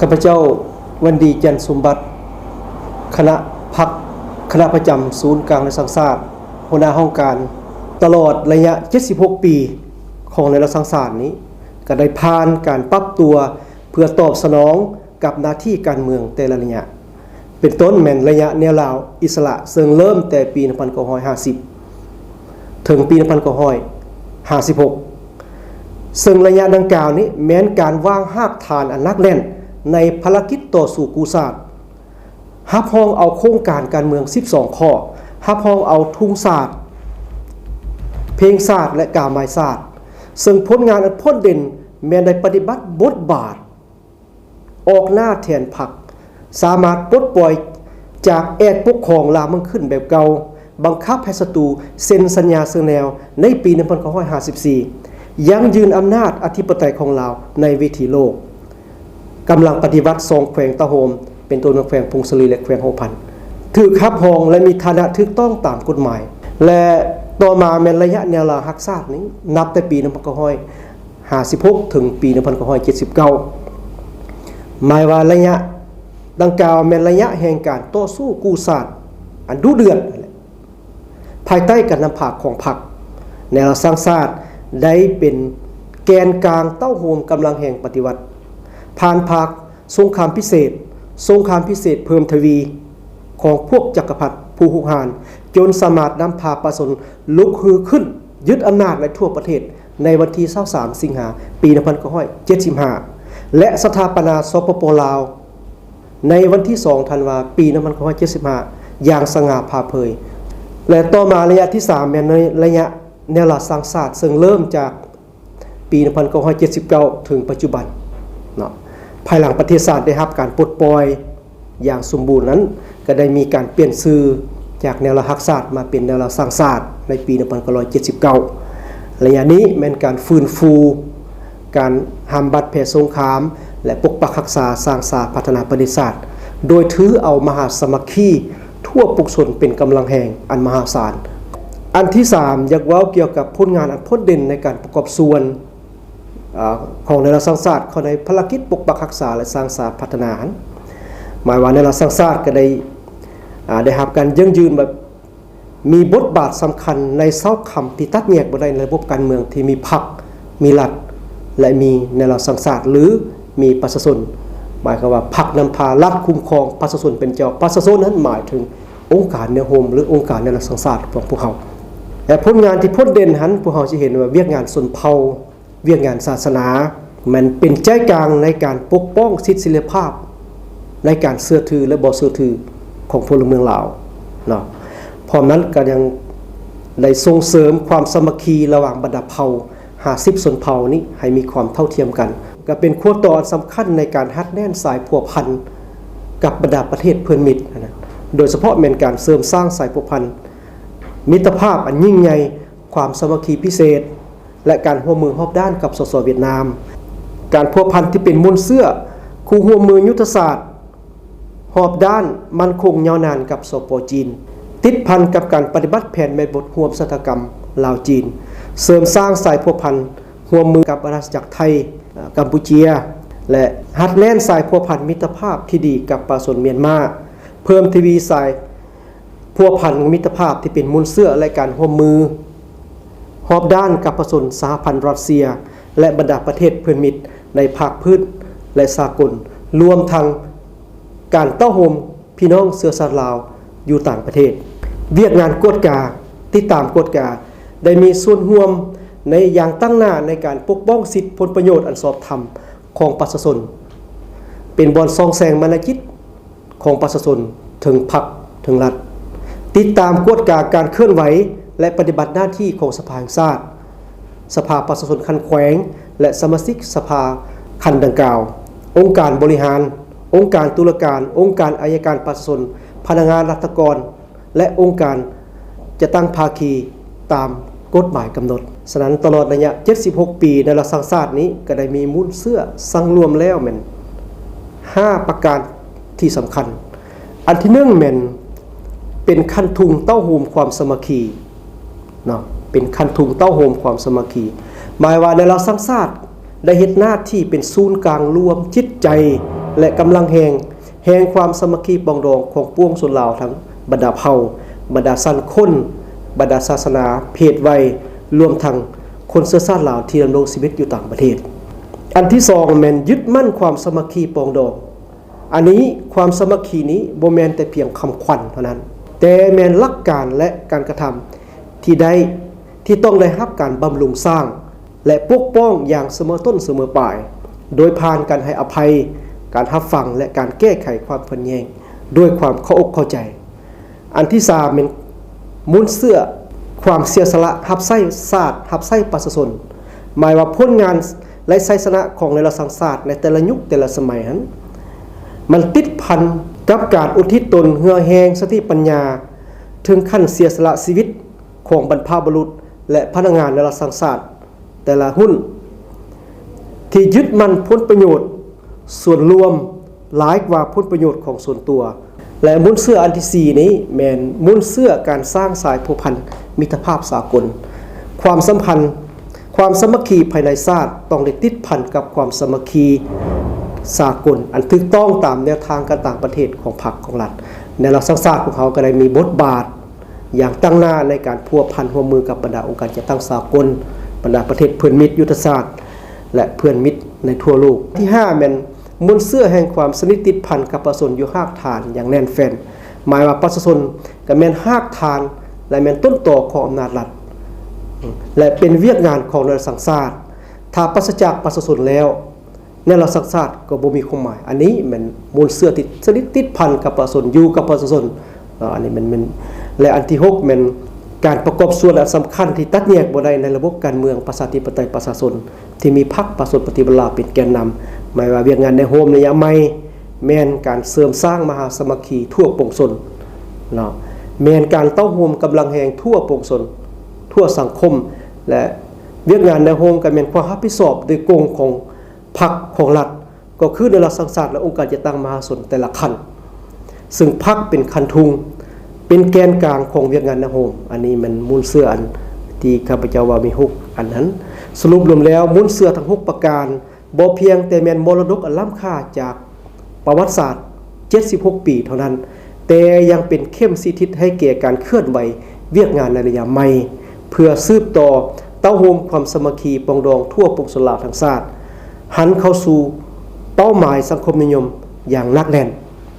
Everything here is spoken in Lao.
ຂ້າພະເຈົ້າ ວັນດີ ຈັນສົມບັດ ຄະນະພັກ ຄະນະປະຈຳສູນກາງແລະສັງຊາດ ຫົວໜ້າຫ້ອງການ. ຕະຫຼອດໄລຍະເຈັດສິບຫົກປີຂອງແນວລາວສ້າງຊາດນີ້ ກໍໄດ້ຜ່ານການປັບຕົວເພື່ອຕອບສະໜອງກັບໜ້າທີ່ການເມືອງແຕ່ລະໄລຍະ. ເປັນຕົ້ນແມ່ນໄລຍະແນວລາວອິດສະຫຼະ ເຊິ່ງເລີ່ມແຕ່ປີໜຶ່ງພັນເກົ້າຮ້ອຍຫ້າສິບ ເຖິງປີໜຶ່ງພັນເກົ້າຮ້ອຍຫ້າສິບຫົກ ເຊິ່ງໄລຍະດັ່ງກ່າວນີ້ແມ່ນການວາງຮາກຖານອັນໜັກແໜ້ນໃນພາລະກິດຕໍ່ສູ້ກູ້ຊາດ, ຮັບຮອງເອົາໂຄງການການເມືອງສິບສອງຂໍ້, ຮັບຮອງເອົາທຸງຊາດ, ເພງຊາດ ແລະ ກາໝາຍຊາດ, ເຊິ່ງຜົນງານອັນໂດດເດັ່ນແມ່ນໄດ້ປະຕິບັດບົດບາດ ອອກໜ້າແທນພັກ, ສາມາດປົດປ່ອຍຈາກແອກປົກຄອງລາວເມືອງຂຶ້ນແບບເກົ່າ, ບັງຄັບໃຫ້ສັດຕູເຊັນສັນຍາເຊີງແນວໃນປີໜຶ່ງພັນເກົ້າຮ້ອຍຫ້າສິບສີ່, ຢັ້ງຢືນອຳນາດອະທິປະໄຕຂອງລາວໃນເວທີໂລກ. ກຳລັງປະຕິວັດສອງແຂວງຕາໂຮມ ເປັນຕົ້ນແຂວງຜົ້ງສາລີ ແລະ ແຂວງຫົວພັນ ຖືກຮັບຮອງ ແລະ ມີຖານະຖືກຕ້ອງຕາມກົດໝາຍ ແລະ ຕໍ່ມາແມ່ນໄລຍະແນວລາວຮັກຊາດນີ້ ນັບແຕ່ປີໜຶ່ງພັນເກົ້າຮ້ອຍ ຫ້າສິບຫົກ ເຖິງປີໜຶ່ງພັນເກົ້າຮ້ອຍເຈັດສິບເກົ້າ ໝາຍວ່າໄລຍະດັ່ງກ່າວແມ່ນໄລຍະແຫ່ງການຕໍ່ສູ້ກູ້ຊາດອັນດຸເດືອດນັ້ນແຫຼະ. ພາຍໃຕ້ການນຳພາຂອງພັກ ແນວລາວສ້າງຊາດໄດ້ເປັນແກນກາງເຕົ້າໂຮມກຳລັງແຫ່ງປະຕິວັດ ຜ່ານພັກສົງຄາມພິເສດ, ສົງຄາມພິເສດເພີ່ມທະວີຂອງພວກຈັກກະພັດຜູ້ຮຸກຮານ ຈົນສາມາດນຳພາປະຊາຊົນລຸກຮືຂຶ້ນຍຶດອຳນາດໃນທົ່ວປະເທດ ໃນວັນທີຊາວສາມ ສິງຫາ ປີໜຶ່ງພັນເກົ້າຮ້ອຍເຈັດສິບຫ້າ ແລະ ສະຖາປະນາ ສປປ ລາວ ໃນວັນທີສອງ ທັນວາ ປີໜຶ່ງພັນເກົ້າຮ້ອຍເຈັດສິບຫ້າ ຢ່າງສະຫງ່າຜ່າເຜີຍ ແລະ ຕໍ່ມາໄລຍະທີສາມ ແມ່ນໃນໄລຍະແນວລາວສ້າງຊາດ ເຊິ່ງເລີ່ມຈາກປີໜຶ່ງພັນເກົ້າຮ້ອຍເຈັດສິບເກົ້າ ເຖິງປັດຈຸບັນເນາະ. ພາຍຫຼັງປະເທດຊາດໄດ້ຮັບການປົດປ່ອຍ ຢ່າງສົມບູນນັ້ນ ກໍໄດ້ມີການປ່ຽນຊື່ຈາກແນວລາວຮັກຊາດມາເປັນແນວລາວສ້າງຊາດໃນປີໜຶ່ງພັນເກົ້າຮ້ອຍເຈັດສິບເກົ້າ. ໄລຍະນີ້ແມ່ນການຟື້ນຟູການຫ້າມບາດແຜສົງຄາມ ແລະ ປົກປັກຮັກສາ, ສ້າງສາ, ພັດທະນາປະເທດຊາດ ໂດຍຖືເອົາມະຫາສາມັກຄີທົ່ວປວງຊົນເປັນກຳລັງແຮງອັນມະຫາສານ. ອັນທີສາມ ຢາກເວົ້າກ່ຽວກັບຜົນງານອັນໂດດເດັ່ນໃນການປະກອບສ່ວນ ອາ ຂອງແນວລາວສ້າງຊາດເຂົ້າໃນພາລະກິດປົກປັກຮັກສາ ແລະ ສ້າງສາພັດທະນາຫັ້ນ ໝາຍວ່າແນວລາວສ້າງຊາດກໍໄດ້ ອາ ໄດ້ຮັບການຢັ້ງຢືນວ່າມີບົດບາດສຳຄັນໃນເສົາຄ້ຳທີ່ຕັດແຍກບໍ່ໄດ້ໃນລະບົບການເມືອງທີ່ມີພັກ, ມີລັດ ແລະ ມີແນວລາວສ້າງຊາດ ຫຼື ມີປະຊາຊົນ. ໝາຍຄວາມວ່າພັກນຳພາ, ລັດຄຸ້ມຄອງ, ປະຊາຊົນເປັນເຈົ້າ. ປະຊາຊົນນັ້ນໝາຍເຖິງອົງການແນວໂຮມ ຫຼື ອົງການແນວລາວສ້າງຊາດຂອງພວກເຮົາ. ແລະ ຜົນງານທີ່ພົ້ນເດັ່ນຫັ້ນ ພວກເຮົາຊິເຫັນວ່າວຽກງານຊົນເຜົ່າ, ວຽກງານສາສະໜາ ແມ່ນເປັນໃຈກາງໃນການປົກປ້ອງສິດເສລີພາບໃນການເຊື່ອຖື ແລະ ບໍ່ເຊື່ອຖືຂອງພົນລະເມືອງລາວເນາະ. ພ້ອມນັ້ນກໍຍັງໄດ້ສົ່ງເສີມຄວາມສາມັກຄີລະຫວ່າງບັນດາເຜົ່າຫ້າສິບຊົນເຜົ່ານີ້ໃຫ້ມີຄວາມເທົ່າທຽມກັນ, ກໍເປັນຂົວຕໍ່ອັນສຳຄັນໃນການຮັດແໜ້ນສາຍພົວພັນກັບບັນດາປະເທດເພື່ອນມິດນະ, ໂດຍສະເພາະແມ່ນການເສີມສ້າງສາຍພົວພັນມິດຕະພາບອັນຍິ່ງໃຫຍ່, ຄວາມສາມັກຄີພິເສດ ແລະ ການຮ່ວມມືຮອບດ້ານກັບ ສສ ຫວຽດນາມ, ການພົວພັນທີ່ເປັນມູນເຊື້ອ, ຄູ່ຮ່ວມມືຍຸດທະສາດຮອບດ້ານໝັ້ນຄົງຍາວນານກັບ ສປ ຈີນ, ຕິດພັນກັບການປະຕິບັດແຜນແມ່ບົດຮ່ວມຊະຕາກຳລາວ-ຈີນ, ເສີມສ້າງສາຍພົວພັນຮ່ວມມືກັບອານາຈັກໄທ, ກຳປູເຈຍ ແລະ ຮັດແໜ້ນສາຍພົວພັນມິດຕະພາບທີ່ດີກັບປະຊາຊົນມຽນມາ, ເພີ່ມທະວີສາຍ ພົວພັນມິດຕະພາບທີ່ເປັນມູນເຊື້ອ ແລະ ການຮ່ວມມືຮອບດ້ານກັບປະຊາຊົນສະຫະພັນຣັດເຊຍ ແລະ ບັນດາປະເທດເພື່ອນມິດໃນພາກພື້ນ ແລະ ສາກົນ, ລວມທັງການເຕົ້າໂຮມພີ່ນ້ອງເຊື້ອຊາດລາວຢູ່ຕ່າງປະເທດ. ວຽກງານກວດກາ, ຕິດຕາມກວດກາ ໄດ້ມີສ່ວນຮ່ວມໃນຢ່າງຕັ້ງໜ້າໃນການປົກປ້ອງສິດຜົນປະໂຫຍດອັນຊອບທຳຂອງປະຊາຊົນ, ເປັນບ່ອນສ່ອງແສງມານະຈິດ ຂອງປະຊາຊົນເຖິງພັກເຖິງລັດ, ຕິດຕາມກວດກາການເຄື່ອນໄຫວ ແລະ ປະຕິບັດໜ້າທີ່ຂອງສະພາແຫ່ງຊາດ, ສະພາປະຊາຊົນຂັ້ນແຂວງ ແລະ ສະມາຊິກສະພາຂັ້ນດັ່ງກ່າວ, ອົງການບໍລິຫານ, ອົງການຕຸລາການ, ອົງການໄອຍະການປະຊາຊົນ, ພະນັກງານລັດຖະກອນ ແລະ ອົງການຈັດຕັ້ງພາຄີຕາມກົດໝາຍກຳນົດ. ສະນັ້ນ, ຕະຫຼອດໄລຍະເຈັດສິບຫົກປີໃນລັດສັງຊາດນີ້ ກໍໄດ້ມີມູນເຊື້ອສັງລວມແລ້ວແມ່ນຫ້າປະການທີ່ສຳຄັນ. ອັນທີໜຶ່ງແມ່ນເປັນຄັນທຸງເຕົ້າໂຮມຄວາມສາມັກຄີເນາະ, ເປັນຄັນທຸງເຕົ້າໂຮມຄວາມສາມັກຄີ ໝາຍວ່າໃນລັດສັງຊາດໄດ້ເຮັດໜ້າທີ່ເປັນສູນກາງລວມຈິດໃຈ ແລະ ກຳລັງແຮງ ແຫ່ງຄວາມສາມັກຄີປອງດອງຂອງປວງຊົນລາວທັງບັນດາເຜົ່າ, ບັນດາຊັ້ນຄົນ, ບັນດາສາສະໜາ, ເພດໄວ, ລວມທັງຄົນເຊື້ອຊາດລາວທີ່ດຳລົງຊີວິດຢູ່ຕ່າງປະເທດ. ອັນທີສອງແມ່ນຍຶດໝັ້ນຄວາມສາມັກຄີປອງດອງ. ອັນນີ້ ຄວາມສາມັກຄີນີ້ບໍ່ແມ່ນແຕ່ພຽງຄຳຂວັນເທົ່ານັ້ນ, ແຕ່ແມ່ນຫຼັກການ ແລະ ການກະທຳທີ່ໄດ້ ທີ່ຕ້ອງໄດ້ຮັບການບຳລຸງສ້າງ ແລະ ປົກປ້ອງຢ່າງສະເໝີຕົ້ນສະເໝີປາຍ ໂດຍຜ່ານການໃຫ້ອະໄພ, ການຮັບຟັງ ແລະ ການແກ້ໄຂຄວາມຂັດແຍ່ງດ້ວຍຄວາມເຂົ້າອົກເຂົ້າໃຈ. ອັນທີສາມແມ່ນມູນເຊື້ອຄວາມເສຍສະຫຼະຮັບໃຊ້ຊາດ, ຮັບໃຊ້ປະຊາຊົນ. ໝາຍວ່າຜົນງານ ແລະ ໄຊຊະນະຂອງແນວລາວສ້າງຊາດໃນແຕ່ລະຍຸກແຕ່ລະສະໄໝຫັ້ນ ມັນຕິດພັນກັບການອຸທິດຕົນ, ເຫື່ອແຮງ, ສະຕິປັນຍາ, ເຖິງຂັ້ນເສຍສະຫຼະຊີວິດຂອງບັນພະບຸລຸດ ແລະ ພະນັກງານແນວລາວສ້າງຊາດແຕ່ລະຮຸ່ນ ທີ່ຍຶດໝັ້ນຜົນປະໂຫຍດສ່ວນລວມຫຼາຍກວ່າຜົນປະໂຫຍດຂອງສ່ວນຕົວ. ແລະ ມູນເຊື້ອອັນທີສີ່ນີ້ແມ່ນມູນເຊື້ອການສ້າງສາຍພົວພັນມິດຕະພາບສາກົນ. ຄວາມສຳພັນ, ຄວາມສາມັກຄີພາຍໃນຊາດຕ້ອງໄດ້ຕິດພັນກັບຄວາມສາມັກຄີສາກົນອັນຖືກຕ້ອງຕາມແນວທາງການຕ່າງປະເທດຂອງພັກຂອງລັດ. ແນວລາວສ້າງຊາດຂອງເຮົາກໍໄດ້ມີບົດບາດ ຢ່າງຕັ້ງໜ້າໃນການພົວພັນຮ່ວມມືກັບບັນດາອົງການຈັດຕັ້ງສາກົນ, ບັນດາປະເທດເພື່ອນມິດຍຸດທະສາດ ແລະ ເພື່ອນມິດໃນທົ່ວໂລກ. ທີຫ້າແມ່ນມູນເຊື້ອແຫ່ງຄວາມສະໜິດຕິດພັນກັບປະຊາຊົນຢູ່ຮາກຖານຢ່າງແໜ້ນແຟ້ນ, ໝາຍວ່າປະຊາຊົນກໍແມ່ນຮາກຖານ ແລະ ແມ່ນຕົ້ນຕໍຂອງອຳນາດລັດ ແລະ ເປັນວຽກງານຂອງແນວລາວສ້າງຊາດ. ຖ້າປາສະຈາກປະຊາຊົນແລ້ວ ແນວລາວສ້າງຊາດກໍບໍ່ມີຄວາມໝາຍ. ອັນນີ້ແມ່ນມູນເຊື້ອທີ່ສະໜິດຕິດພັນກັບປະຊາຊົນ, ຢູ່ກັບປະຊາຊົນ. ເອີ ອັນນີ້ແມ່ນ, ແມ່ນ, ແລະ ອັນທີຫົກແມ່ນການປະກອບສ່ວນອັນສຳຄັນທີ່ຕັດແຍກບໍ່ໄດ້ໃນລະບົບການເມືອງປະຊາທິປະໄຕປະຊາຊົນ ທີ່ມີພັກປະຊາຊົນປະຕິວັດລາວເປັນແກນນຳ. ໝາຍວ່າວຽກງານແນວໂຮມໄລຍະໃໝ່ ແມ່ນການເສີມສ້າງມະຫາສາມັກຄີທົ່ວປວງຊົນເນາະ, ແມ່ນການເຕົ້າໂຮມກຳລັງແຮງທົ່ວປວງຊົນ, ທົ່ວສັງຄົມ ແລະ ວຽກງານແນວໂຮມກໍແມ່ນຄວາມຮັບຜິດຊອບໂດຍກົງຂອງ ພັກຂອງລັດ ກໍຄືແນວລາວສ້າງຊາດ ແລະ ອົງການຈັດຕັ້ງມະຫາຊົນແຕ່ລະຂັ້ນ, ຊຶ່ງພັກເປັນຄັນທຸງ, ເປັນແກນກາງຂອງວຽກງານແນວໂຮມ. ອັນນີ້ແມ່ນມູນເຊື້ອອັນທີ່ຂ້າພະເຈົ້າເວົ້າມີຫົກອັນນັ້ນ. ສະຫຼຸບລວມແລ້ວ, ມູນເຊື້ອທັງຫົກປະການ ບໍ່ພຽງແຕ່ແມ່ນມໍລະດົກອັນລ້ຳຄ່າຈາກປະຫວັດສາດເຈັດສິບຫົກປີເທົ່ານັ້ນ, ແຕ່ຍັງເປັນເຂັມຊີ້ທິດໃຫ້ແກ່ການເຄື່ອນໄຫວວຽກງານໃນໄລຍະໃໝ່ ເພື່ອສືບຕໍ່ເຕົ້າໂຮມຄວາມສາມັກຄີປອງດອງທົ່ວປວງຊົນລາວທັງຊາດ ຫັນເຂົ້າສູ່ເປົ້າໝາຍສັງຄົມນິຍົມຢ່າງໜັກແໜ້ນ.